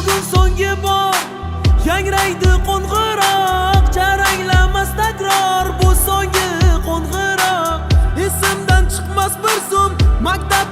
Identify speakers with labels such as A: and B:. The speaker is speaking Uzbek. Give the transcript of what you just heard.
A: Bugun so'nggi bor yangraydi qo'ng'iroq, jaranglamas takror bu so'nggi qo'ng'iroq. Esimdan chiqmas bir zum maktab.